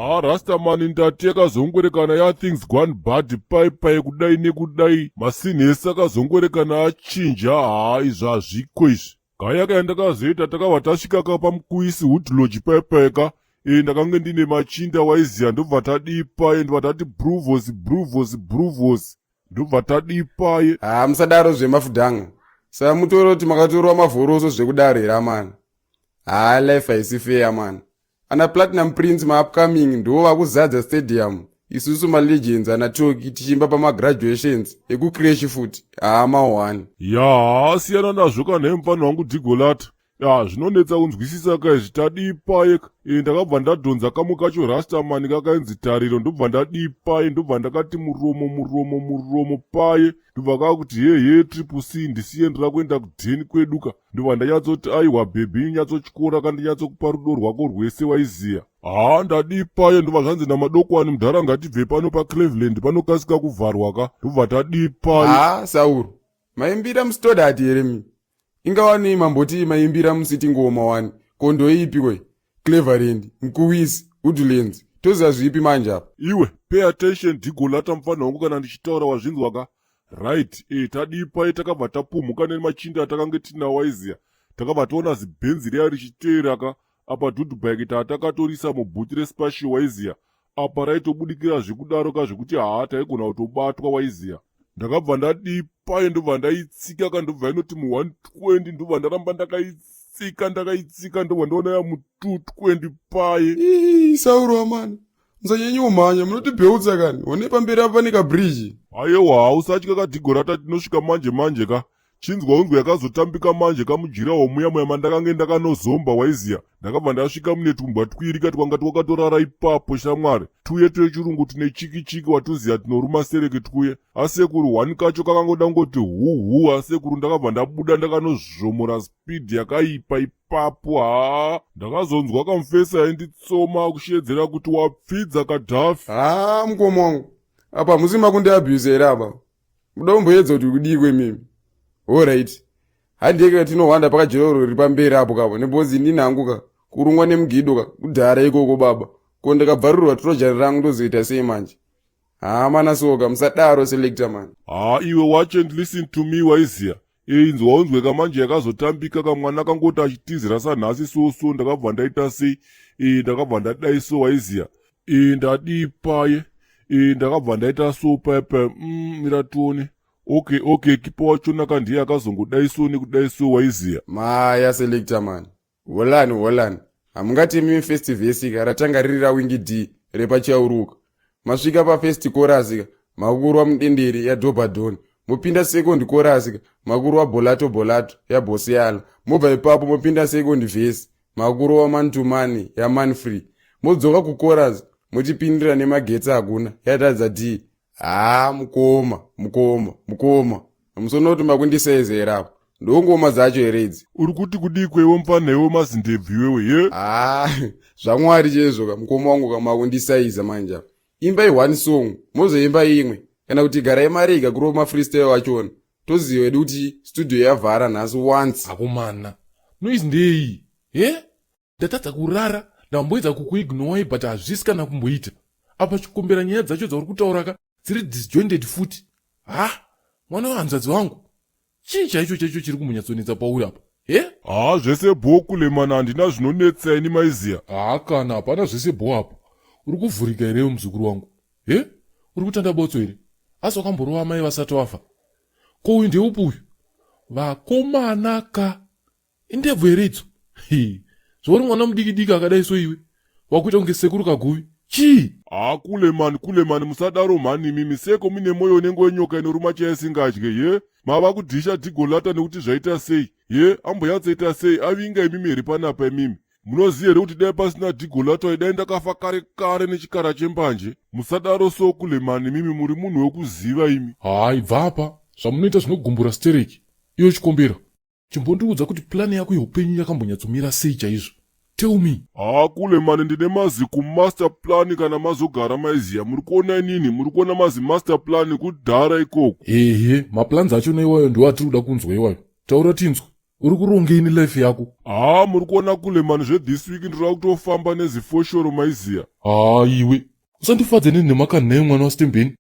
Haa Rastaman, ndati yakazongwerekana ya things gone bad pai pai kudai nekudai, masini ese akazongwerekana achinja. Haa, izvi hazviko izvi. Gaya kaya ndakazoita, takabva tasvika ka paMukuisi Woodlodge pai pai ka. Ndakange ndine machinda, waiziya, ndobva tadipa, ndobva tati bruvos, bruvos, bruvos, ndobva tadipa. Haa, musadaro zvemafudhanga. Saka mutoroti makatorwa mavhoroso zvekudaro here amana? Haa, life haisi fair man. Ana Platinum Prince, maupcoming, ndo vakuzadza stadium, isusu malegends ana Toki tichiimba pamagraduations ekucreche futi. Haa, ma1. Ya, siyana nazvo kana, mufana wangu Dhigolata. Ya, zvinonetsa kunzwisisa kaizvi. Tadipa eka. Ndakabva ndadhonza kamwe kacho, Rastaman, kakainzi Tariro. Ndobva ndadipa, ndobva ndakati muromo, muromo, muromo paye. Ndobva kakuti, "Hehe, Triple C, ndisiye, ndira kuenda kudheni kweduka." Ndobva ndanyatsoti, "Aiwa baby, nyatsotyora kandinyatsokupa rudo rwako rwese, waiziya." Haa, ndadipaye. Ndobva zvanzi namadokwani, "Mudhara, ngatibve pano paCleveland, panokasika kuvharwa ka." Ndobva tadipaye. Haa, Sauro, maimbira muStodart here mi? Ingawani mamboti maimbira musiti ngoma wani? Kondo ipi kwe Cleveland, Mkuwisi, Woodlands, toziva zvipi manje apa? Iwe, pay attention, Dhigolata, mufana wangu, kana ndichitaura, wazvinzwa ka? Right. Tadipa, takabva tapumhuka nemachinda atakange tinawo, waiziya. Takabva toona zibhenzi riya richiteera ka. Apa dude bike taatakatorisa mubhuti reSpacio, waiziya, apa raitobudikira zvekudaro ka, zvekuti haa, taigona kutobatwa, waiziya. Ndakabva ndadipa, ndobva ndaitsika ka, ndobva inoti mu120, ndobva ndaramba ndakaitsika, ndakaitsika, ndobva ndaona ya mu220 paye. Ii, Sauro amana, musanyanyomhanya, munotibheutsa kani. One pamberi apa pane kabridge. Aiwa, usatya kaDhigorata, tinosvika manje manje ka. Chinzwa unzwa yakazotambika manje kamujira womuya muya mandakange ndakanozomba, waiziya. Ndakabva ndasvika mune tumbwa twirika twanga twakatorara ipapo, shamwari, tuye twechirungu tune chiki chiki, watuziya, tinoruma sereke twuye. Asekuru, one kacho kakangoda kungoti huhu. Asekuru, ndakabva ndabuda ndakanozvomora speed yakaipa ipapo. Haa, ndakazonzwa kamufesi ainditsoma kushedzera kuti, "Wapfidza kadhafi." Haa, mukoma wangu, apa musi makundiabuse here apa? Muda kumboedza kuti kudii kwemimi? Alright, handiyeka, tinohwanda pakajiroro riri pamberi apo kapo, nebhozi inini hangu ka kurungwa nemugido ka kudhara ikoko baba. Ko ndakabvarurirwa trojan rangu, ndozoita sei manje? Haa mana, soka musadaro, selector man. Haa iwe, watch and listen to me, waiziya. Inzwa unzwe kamanje yakazotambika kamwana kangoti achitizira sanhasi soso. Ndakabva ndaita sei? Ndakabva ndadai so, waiziya. Ndadipaye. Ndakabva ndaita so paipa. Mira tione. Okay, kipa wachonaka ndiye akazongodai so nekudai so, waiziya. Maya, selector man, holani, holani, hamungatemi first verse ka ratanga riri raWingi D repachauruka. Masvika pafirst chorus ka, makurwa mudendere yaDhobhadhoni. Mopinda second chorus ka, makurwa bolato bolato yaBhoseyala. Mobva ipapo mopinda second verse, makurwa man to man yaMan Free. Modzoka kuchorus, mochipindira nemagetsi hakuna yatadza D. Haa mukoma, mukoma, mukoma, musoona kuti makundisaiza here apo? Ndongoma dzacho here idzi? Uri kuti kudii kweiwe, mufana iwe, mazindebvu iwewe, ye? Haa, zvaMwari chaizvo ka, mukoma wangu ka, makundisaiza manje apa. Imbai one song, mozoimba imwe, kana kuti garai marega kurova mafreestyle achona. Toziva hedu kuti studio yavhara nhasi once. Akomana, noise ndei he? Ndatadza kurara. Ndamboedza kukuignorai, but hazvisi kana kumboita. Apa chikumbera nyaya dzacho dzauri kutaura ka dziri disjointed futi. Ha, mwana wehanzvadzi wangu, chii chaicho chaicho chiri kumbonyatsonetsa pauri apa, he? Haa, zvese bhoku lemana, handina zvinonetsa ini, maiziya. Haa, kana hapana zvese bho apo. Uri kuvhurika here, muzukuru wangu? He, uri kutanda botso here? Asi wakamborova amai vasati wafa? Ko uyu ndeupi uyu? Vakomana ka, indebvu here idzo? Zvauri mwana mudiki diki akadai so, iwe wakuita kunge sekuru kaguvi, chii? Haa kulemani, kulemani, musadaro mhani imimi. Seko mune mwoyo unenge wenyoka inoruma chaisingadye, ye? Mava kudhisha Dhigolata nekuti zvaita sei, ye? Amboyatsoita sei avinga imimi here panapa? Imimi munoziva here kuti dai pasina Dhigolata, dai ndakafa kare kare nechikara chembanje? Musadaro so, kulemani, imimi muri munhu wekuziva imi. Hai, bvapa, zvamunoita zvinogumbura stereki. Iyo chikombera, chimbondiudza kuti plan yako yeupenyu yakambonyatsomira sei chaizvo? Tell me. Haa kulemani, ndine mazi kumaster plan. Kana mazogara, maiziya, muri kuona inini, muri kuona mazi master plan kudhara ikoko. Ehe, maplans achona iwayo ndiwo atiri kuda kunzwa iwayo. Taura tinzwe. Uri kurongei nelife yako? Haa, muri kuona kulemani zvethis week ndinoda kutofamba nezifoshoro maiziya. Haa iwe, usandifadze nenhema kanhai mwana waSitembeni.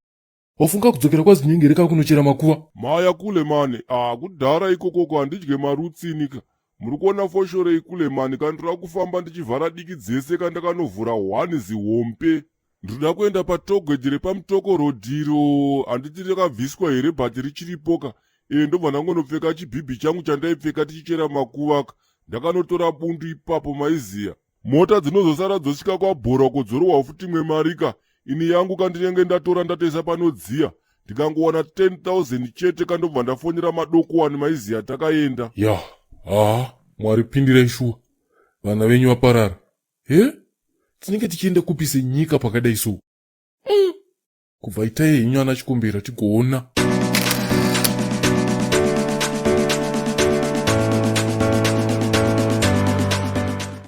Wafunga kudzokera kwaZinyengereka kunochera makuva? Maya kulemani, ah kudhara ikokoko handidye marutsinika. Muri kuona foshoro ikulemani kandinoda kufamba ndichivhara diki dzese kandakanovhura one zihombe. Ndinoda kuenda patogweti repamutoko rodhiro handiti rakabviswa here but richiripoka e ndobva ndangonopfeka chibhibhi changu chandaipfeka tichichera makuvaka ndakanotora bundu ipapo maiziya mota dzinozosara dzosvika kwabhora kodzorohwa futi imwe marika ini yangu kandinenge ndatora ndatoisa panodziya ndikangowana 10000 chete kandobva ndafonera madokowani maiziya takaenda ya haa mwari pindirai shuwa vana venyu vaparara he tinenge tichienda kupi senyika pakadai so? Kubva itai henyu ana chikombera tigoona.